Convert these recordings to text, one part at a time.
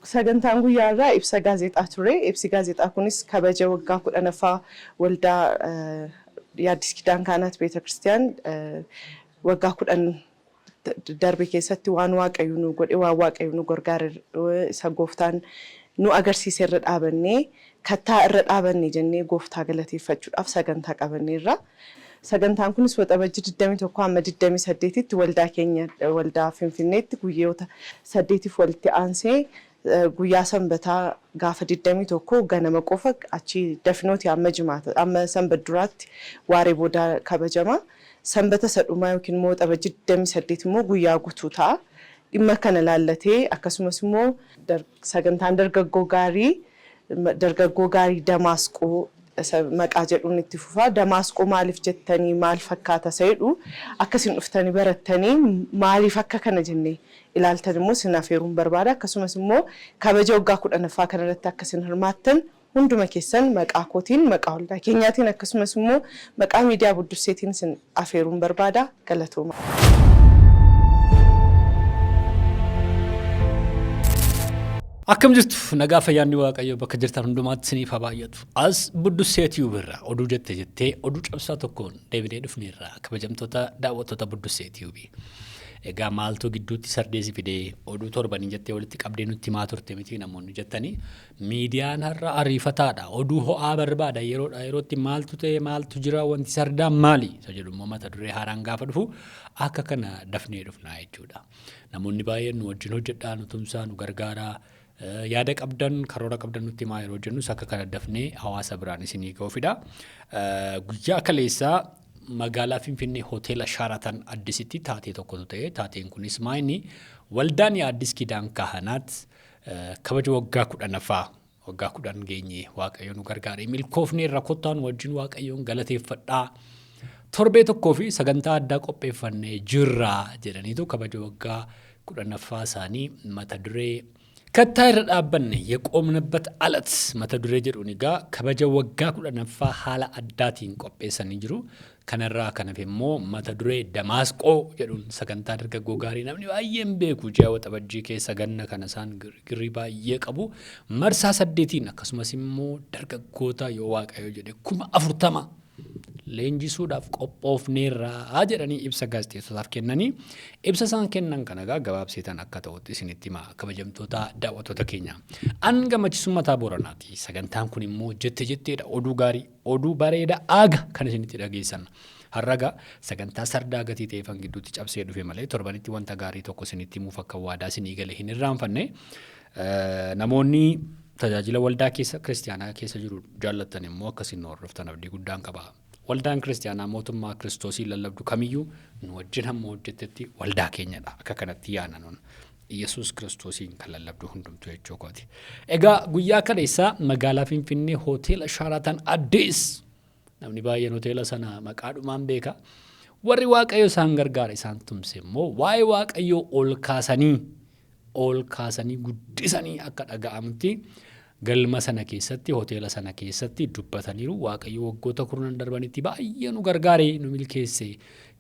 Sagantaan guyyaa irraa ibsa gaazexaa ture. Ibsi gaazexaa kunis kabaja waggaa 10ffaa waldaa Yaaddis Kidaan Kaanaat Beeta Kiristiyaan waggaa 10 darbe keessatti waan Waaqayyo nu godhe, waan Waaqayyo nu gargaare, isa gooftaan nu agarsiise irra dhaabannee, kattaa irra dhaabanne jennee gooftaa galateeffachuudhaaf sagantaa qabanneerra. Sagantaan kunis Waxabajjii 21 hamma 28tti waldaa keenya waldaa Finfinneetti guyyoota 8f walitti aansee, guyyaa sanbataa gaafa 21 ganama qofa, achi dafinooti amma jimaata amma sanbat duraatti waaree booda kabajama. Sanbata isa dhumaa yookiin immoo Waxabajjii 28 immoo guyyaa guutuu ta'a. Dhimma kana laallatee akkasumas immoo sagantaan dargaggoo gaarii, dargaggoo gaarii Damaasqoo maqaa jedhuun itti fufa. Damaasqoo maaliif jettanii, maal fakkaata isa jedhu akkasin dhuftanii barattanii, maaliif akka kana jennee ilaaltan immoo isin afeeruun barbaada. Akkasumas immoo kabaja waggaa 10ffaa kanarratti akkasin hirmaattan hunduma keessan maqaa kootiin, maqaa waldaa keenyaatiin, akkasumas immoo maqaa miidiyaa Buddusseetiin isin afeeruun barbaada. Galatooma. Akkam jirtu? Nagaa fayyaanni Waaqayyoo bakka jirtan hundumaatti isiniif haa baay'atu. As Buddussee Tube irraa oduu jette jettee oduu cabsaa tokkoon deebinee dhufneerra, kabajamtoota daawwattoota Buddussee Tube. Egaa maaltu gidduutti sardeesi fidee oduu torbanii jettee walitti qabdee nutti himaa turte miti namoonni jettanii, miidiyaan har'a ariifataadha. Oduu ho'aa barbaada, yeroodha yerootti maaltu ta'e, maaltu jira, wanti sardaan maali isa jedhu immoo mata duree haaraan gaafa dhufu akka kana dafnee dhufnaa jechuudha. Namoonni baay'een nu wajjin hojjedhaa, nu tumsaa, nu gargaaraa, yaada qabdan, karoora qabdan nutti himaa yeroo jennus akka kana dafnee hawaasa biraan isinii ga'uufidha. Guyyaa kaleessaa magaalaa Finfinnee hoteela Shaaratan Addisitti taatee tokkotu ta'e. Taateen kunis maayini? Waldaan Addis Kidaan Kahanaat kabaja waggaa 10ffaa, waggaa 10 geenye, Waaqayyo nu gargaaree milkoofne irra, kottaa nu wajjin Waaqayyoon galateeffadhaa. Torbee tokkoo fi sagantaa addaa qopheeffannee jirra jedhaniitu kabaja waggaa 10ffaa isaanii mata duree "Kattaa irra dhaabbanne የቆምንበት አለት" mata duree jedhuun egaa kabaja waggaa 10ffaa haala addaatiin qopheessanii jiru. Kanarraa kan hafe immoo mata duree Damaasqoo jedhuun sagantaa dargaggoo gaarii namni baay'een beeku ji'a Waxabajjii keessa ganna kana isaan girrii baay'ee qabu. Marsaa 8n akkasumas immoo dargaggoota yoo Waaqayyo jedhe 40,000 leenjisuudhaaf qophoofneerraa jedhanii ibsa gaazexeessotaaf kennanii, ibsa isaan kennan kana egaa gabaabseetan akka ta'utti isinitti hima, kabajamtoota daawwattoota keenya. An Gammachisuu Mataa Booranaati. Sagantaan kun immoo jette jetteedha. Oduu gaarii, oduu bareeda aaga kan isinitti dhageessan. Har'a sagantaa sardaa gatii ta'eefan gidduutti cabsee dhufe malee torbanitti wanta gaarii tokko isinitti himuuf akka waadaa isinii gale hin irraanfanne. Namoonni tajaajila waldaa keessa kiristiyaanaa keessa jiru jaallattan immoo akkasiin nu hordoftan abdii guddaan qaba. Waldaan kiristiyaanaa mootummaa Kiristoosii lallabdu kamiyyuu nu wajjin hamma hojjettetti waldaa keenyadha. Akka kanatti yaana nun. Yesuus Kiristoosiin kan lallabdu hundumtuu jechuu kooti. Egaa guyyaa kaleessaa magaalaa Finfinnee hoteela Shaaratan Addis, namni baay'een hoteela sana maqaadhumaan beeka. Warri Waaqayyo isaan gargaara isaan tumse immoo waa'ee Waaqayyoo ol kaasanii ol kaasanii guddisanii akka dhaga'amutti galma sana keessatti, hoteela sana keessatti dubbataniiru. Waaqayyo waggoota kurnan darbanitti baay'ee nu gargaare, nu milkeesse.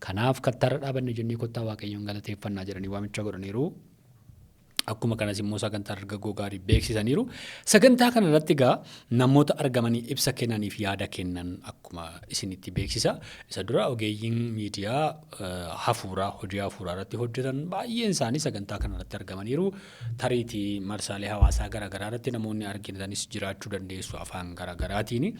Kanaaf kattaarra dhaabanne jennee kottaa Waaqayyoon galateeffannaa jedhanii waamicha godhaniiru. Akkuma kanas immoo sagantaa dargaggoo gaarii beeksisaniiru. Sagantaa kana irratti egaa namoota argamanii ibsa kennaniif yaada kennan akkuma isinitti beeksisa. Isa dura ogeeyyiin miidiyaa hafuuraa, hojii hafuuraa irratti hojjetan baay'een isaanii sagantaa kana irratti argamaniiru. Tariitii marsaalee hawaasaa garaagaraa irratti namoonni argitanis jiraachuu dandeessu afaan garaagaraatiin.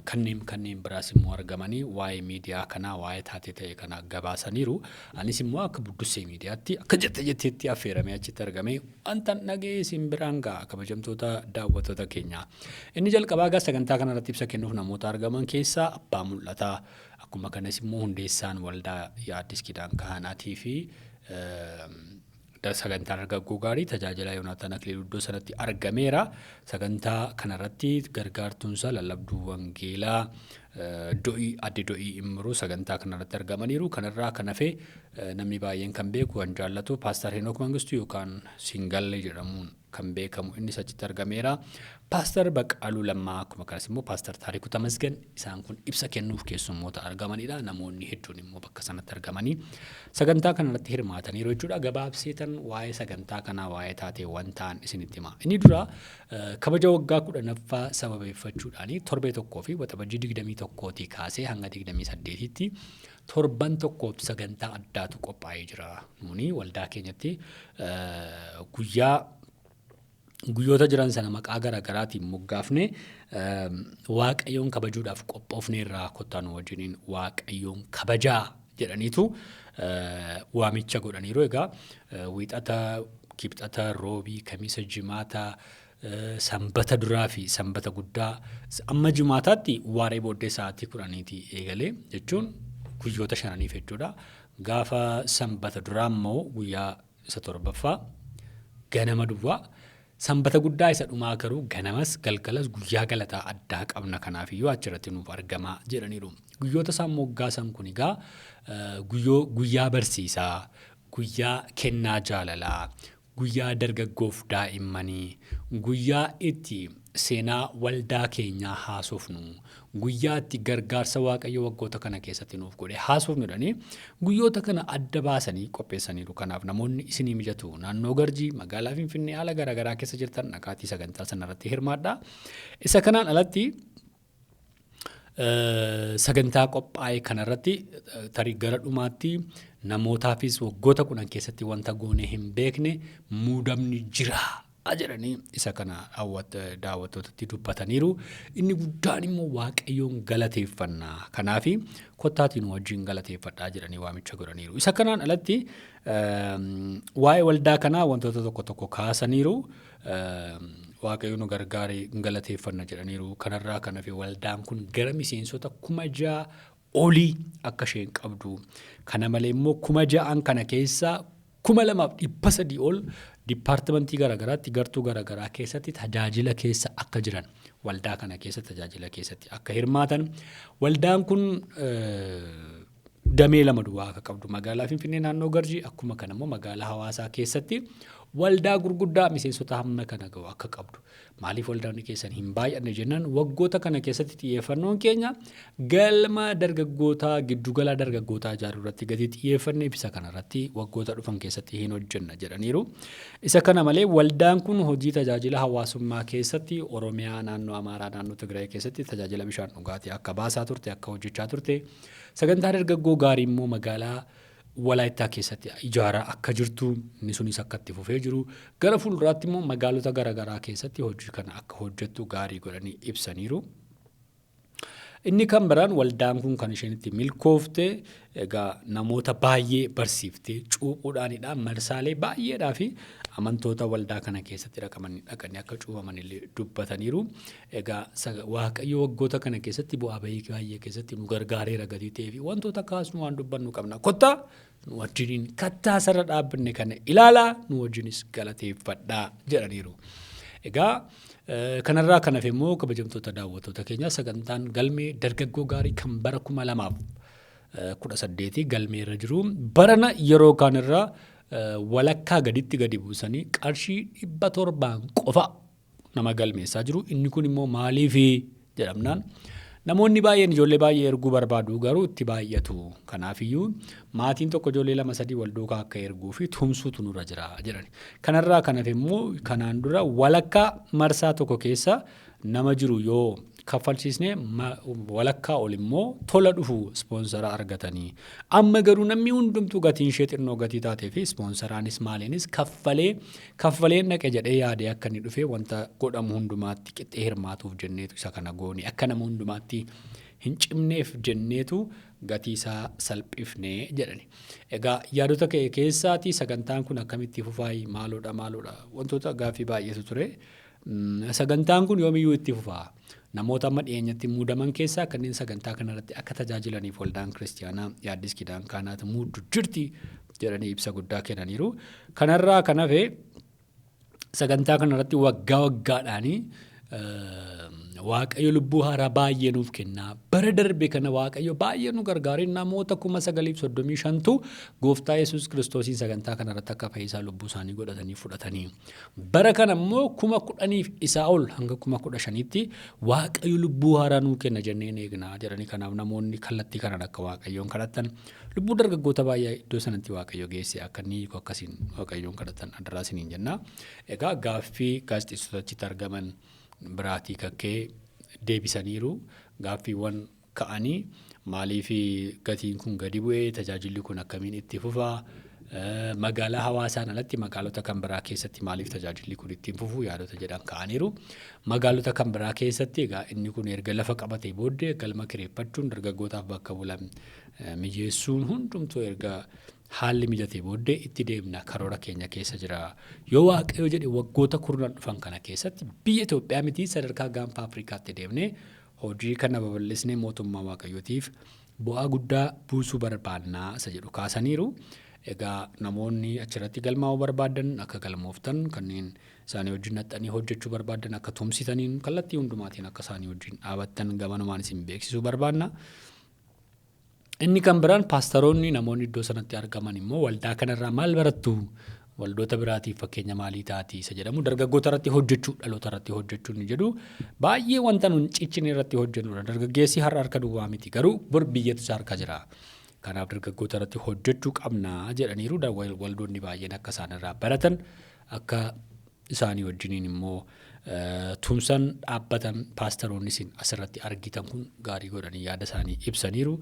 Kanneen biraas immoo argamanii waa'ee miidiyaa kanaa, waa'ee taatee ta'e kanaa gabaasaniiru. Anis immoo akka Buddussee miidiyaatti akka jette jetteetti affeeramee achitti argamee wanta dhaga'ee isin biraan ga'a, kabajamtoota daawwattoota keenyaa. Inni jalqabaa egaa sagantaa kanarratti ibsa kennuuf namoota argaman keessaa Abbaa Mul'ataa, akkuma kanas immoo hundeessaan waldaa Yaaddis Kidaan Kahanaatii fi sagantaa dargaggoo gaarii tajaajilaa Yoonaataan Akiliiluu iddoo sanatti argameera. Sagantaa kanarratti gargaartuunsaa lallabduu wangeelaa Do'ii, Adde Do'ii Immiruu sagantaa kanarratti argamaniiru. Kanarraa kan hafe namni baay'een kan beeku, kan jaallatu Paastar Henook Mangistuu yookaan Singallee jedhamuun kan beekamu innis achitti argameera. Paaster Baqaaluu Lammaa akkuma kanas immoo Paaster Taarikuu Tamasgan isaan kun ibsa kennuuf keessummoota argamanidha. Namoonni hedduun immoo bakka sanatti argamanii sagantaa kanarratti hirmaataniiru jechuudha. Gabaabseetan waa'ee sagantaa kanaa waa'ee taateewwan ta'an isinitti hima. Inni dura kabaja waggaa 10ffaa sababeeffachuudhaan torbee tokkoo fi waxabajjii 21 kaasee hanga 28tti torban tokkoof sagantaa addaatu qophaa'ee jira. Nuuni waldaa keenyatti guyyaa guyyoota jiran sana maqaa garaagaraatiin moggaafne Waaqayyoon kabajuudhaaf qophoofneerraa kottaa nu wajjiniin Waaqayyoon kabajaa jedhaniitu waamicha godhaniiru. Egaa Wiixata, Kibxata, Roobii, Kamisa, Jimaata, Sanbata duraa fi Sanbata guddaa amma Jimaataatti waaree booddee sa'aatii 10tii eegalee jechuun guyyoota shananiif jechuudha. Gaafa Sanbata duraa immoo guyyaa isa torbaffaa ganama duwwaa Sanbata guddaa isa dhumaa garuu ganamas galgalas guyyaa galataa addaa qabna kanaafiyyuu achirratti nuuf argamaa jedhaniiru. Guyyoota isaan moggaasan kun egaa guyyaa barsiisaa, guyyaa kennaa jaalalaa, guyyaa dargaggoof daa'immanii, guyyaa itti seenaa waldaa keenyaa haasofnu, guyyaa itti gargaarsa Waaqayyo waggoota kana keessatti nuuf godhe haasofnu jedhanii guyyoota kana adda baasanii qopheessaniiru. Kanaaf namoonni isinii mijatu naannoo Garjii, magaalaa Finfinnee haala garaagaraa keessa jirtan dhaqaatii sagantaa sanarratti hirmaadhaa. Isa kanaan alatti sagantaa qophaa'e kanarratti tarii gara dhumaatti namootaafis waggoota 10 keessatti wanta goonee hin beekne muudamni jira jedhanii isa kana daawwattootatti dubbataniiru. Inni guddaan immoo Waaqayyoon galateeffanna. Kanaaf kottaatii nu wajjin galateeffadhaa jedhanii waamicha godhaniiru. Isa kanaan alatti waa'ee waldaa kanaa wantoota tokko tokko kaasaniiru. Waaqayyo nu gargaare galateeffanna jedhaniiru. Kanarraa kan hafe waldaan kun gara miseensota 6,000 olii akka isheen qabdu. Kana malee immoo 6,000n kana keessaa 2,300 ol dipaartimentii garaagaraatti gartuu garaagaraa keessatti tajaajila keessa akka jiran waldaa kana keessa tajaajila keessatti akka hirmaatan waldaan kun damee lama duwwaa akka qabdu magaalaa Finfinnee naannoo Garjii akkuma kana immoo magaalaa Hawaasaa keessatti waldaa gurguddaa miseensota hamma kana ga'u akka qabdu. Maaliif waldaanni keessan hin baay'anne jennaan waggoota kana keessatti xiyyeeffannoon keenya galma dargaggootaa giddugala dargaggootaa ijaaruu irratti gadi xiyyeeffanne ibsa kana irratti waggoota dhufan keessatti hin hojjenna jedhaniiru. Isa kana malee waldaan kun hojii tajaajila hawaasummaa keessatti Oromiyaa naannoo Amaaraa naannoo Tigraay keessatti tajaajila bishaan dhugaatii akka baasaa turte akka hojjechaa turte sagantaa dargaggoo gaarii immoo magaalaa Walaayittaa keessatti ijaaraa akka jirtu inni sunis akka itti fufee jiru gara fuulduraatti immoo magaalota garaagaraa keessatti hojii kana akka hojjettu gaarii godhanii ibsaniiru. Inni kan biraan waldaan kun kan isheen itti milkoofte egaa namoota baay'ee barsiiftee cuuphuudhaanidha. Marsaalee baay'eedhaa fi amantoota waldaa kana keessatti dhaqanii akka cuuphaman illee dubbataniiru. Egaa Waaqayyo waggoota kana keessatti bu'aa bahii baay'ee keessatti nu gargaareera gatii ta'ee fi wantoota kaasnu waan dubbannu qabna. Kottaa nu wajjiniin kattaa sarara dhaabbanne kana ilaalaa nu wajjinis galateeffadhaa jedhaniiru. Egaa kanarraa kan hafe immoo kabajamtoota daawwattoota keenyaa sagantaan galmee dargaggoo gaarii kan bara 2018 galmee irra jiru barana yeroo kaan irraa walakkaa gaditti gadi buusanii qarshii 700n qofa nama galmeessaa jiru. Inni kun immoo maaliifi jedhamnaan namoonni baay'een ijoollee baay'ee erguu barbaadu garuu itti baay'atu. Kanaafiyyuu maatiin tokko ijoollee lama sadii wal duukaa akka erguu fi tumsuutu nurra jira jedhani. Kanarraa kan hafe immoo kanaan dura walakkaa marsaa tokko keessa nama jiru yoo kaffalchiisne walakkaa ol immoo tola dhufu ispoonsara argatanii. Amma garuu namni hundumtuu gatiin ishee xinnoo gatii taatee fi ispoonsaraanis maaliinis kaffalee kaffaleen dhaqe jedhee yaadee akka inni dhufee wanta godhamu hundumaatti qixxee hirmaatuuf jenneetu isa kana goone akka nama hundumaatti hin cimneef jenneetu gatii isaa salphifne jedhani. Egaa yaadota ka'e keessaatii sagantaan kun akkamitti fufaayi maaloodha maaloodha wantoota gaaffii baay'eetu ture. Sagantaan kun yoomiyyuu itti fufa. Namoota amma dhiyeenyatti muudaman keessaa kanneen sagantaa kanarratti akka tajaajilaniif waldaan kiristiyaanaa Yaaddis Kidaan Kaanaat muuddu jirti jedhanii ibsa guddaa kennaniiru. Kanarraa kan hafe sagantaa kanarratti waggaa waggaadhaanii Waaqayyo lubbuu haaraa baay'ee nuuf kenna. Bara darbe kana Waaqayyo baay'ee nu gargaaree namoota 9,035tu gooftaa Yesuus Kiristoosiin sagantaa kanarratti akka fayyisaa lubbuu isaanii godhatanii fudhatanii. Bara kana immoo 10,000f isaa ol hanga 15,000tti Waaqayyo lubbuu haaraa nuu kenna jennee eegna jedhanii kanaaf namoonni kallattii kanaan akka Waaqayyoon kadhatan lubbuu dargaggoota baay'ee iddoo sanatti Waaqayyo geesse akka inni hiiku akkasiin Waaqayyoon kadhatan adaraa isiniin jenna. Egaa gaaffii gaazexeessitoota achitti argaman biraatii kakkee deebisaniiru. Gaaffiiwwan ka'anii maaliif gatiin kun gadi bu'ee tajaajilli kun akkamiin itti fufaa magaalaa hawaasaan alatti magaalota kan biraa keessatti maaliif tajaajilli kun ittiin fufu yaadota jedhan ka'aniiru. Magaalota kan biraa keessatti egaa inni kun erga lafa qabatee booddee galma kireeffachuun dargaggootaaf bakka bulan mijeessuun hundumtuu erga haalli mijatee booddee itti deemna karoora keenya keessa jira. Yoo Waaqayyo jedhe waggoota kurnan dhufan kana keessatti biyya Itoophiyaa miti sadarkaa gaanfa Afrikaatti deemnee hojii kana babal'isnee mootummaa Waaqayyootiif bu'aa guddaa buusuu barbaannaa isa jedhu kaasaniiru. Egaa namoonni achirratti galmaa'uu barbaadan akka galmooftan kanneen isaanii wajjin naxxanii hojjechuu barbaadan akka tumsitaniin kallattii hundumaatiin akka isaanii wajjin dhaabattan gamanumaan isin beeksisuu barbaanna. Inni kan biraan paastaroonni namoonni iddoo sanatti argaman immoo waldaa kanarraa maal barattu? Waldoota biraatiif fakkeenya maalii taati isa jedhamu dargaggoota irratti hojjechuu dhaloota irratti hojjechuu ni jedhu baay'ee wanta nun cichine irratti hojjennudha. Dargaggeessi har'a harka duwwaa miti garuu bor biyyatu isa harka jira. Kanaaf dargaggoota irratti hojjechuu qabna jedhaniiru waldoonni baay'een akka isaan irraa baratan akka isaanii wajjiniin immoo tumsan dhaabbatan paastaroonni isin asirratti argitan kun gaarii godhanii yaada isaanii ibsaniiru.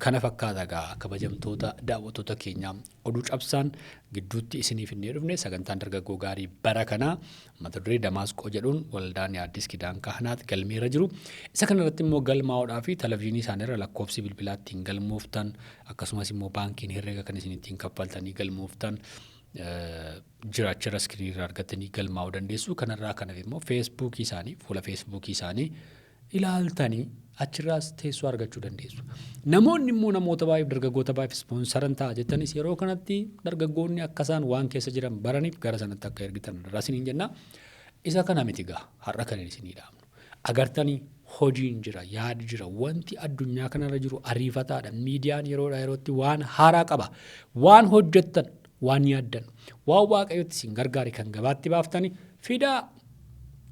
Kana fakkaata egaa kabajamtoota daawwattoota keenyaa oduu cabsaan gidduutti isiniif hin dhufne sagantaan dargaggoo gaarii bara kanaa mata duree Damaasqoo jedhuun waldaan Addis Kidaan Kahanaat galmeera jiru. Isa kanarratti immoo galmaa'uudhaa fi televizyiinii isaaniirra lakkoofsi bilbilaa ittiin galmooftan akkasumas immoo baankiin herreega kan isin ittiin kaffaltanii galmooftan jiraachira iskiriinirra argatanii galmaa'uu dandeessu. Kanarraa kanaaf immoo feesbuukii isaanii fuula feesbuukii isaanii ilaaltanii achirraas teessoo argachuu dandeessu. Namoonni immoo namoota baay'eef dargaggoota baay'eef ispoonsaran ta'a jettanis yeroo kanatti dargaggoonni akka isaan waan keessa jiran baraniif gara sanatti akka ergitan irraa isiniin jenna. Isa kana miti gaa har'a kan isinii dhaabnu. Agartanii hojiin jira, yaadi jira, wanti addunyaa kanarra jiru ariifataadha. Miidiyaan yeroodhaa yerootti waan haaraa qaba. Waan hojjettan, waan yaaddan, waan waaqayyotti isin gargaare kan gabaatti baaftani fidaa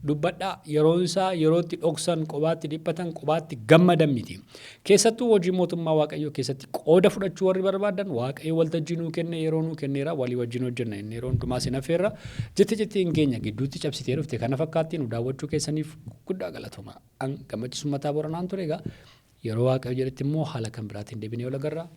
dubbadhaa yeroon isaa yerootti dhoksan qobaatti dhiphatan qobaatti gammadan miti. Keessattuu hojii mootummaa Waaqayyoo keessatti qooda fudhachuu warri barbaadan Waaqayyo waltajjii nuu kenne yeroo nuu kenneera walii wajjin hojjenna inni yeroo hundumaa sin affeerra jette jetteen keenya gidduutti cabsitee dhufte kana fakkaatti nu daawwachuu keessaniif guddaa galatooma. An gammachiisu mataa boranaan ture egaa yeroo Waaqayyo jedhetti immoo haala kan biraatiin deebinee ol agarra.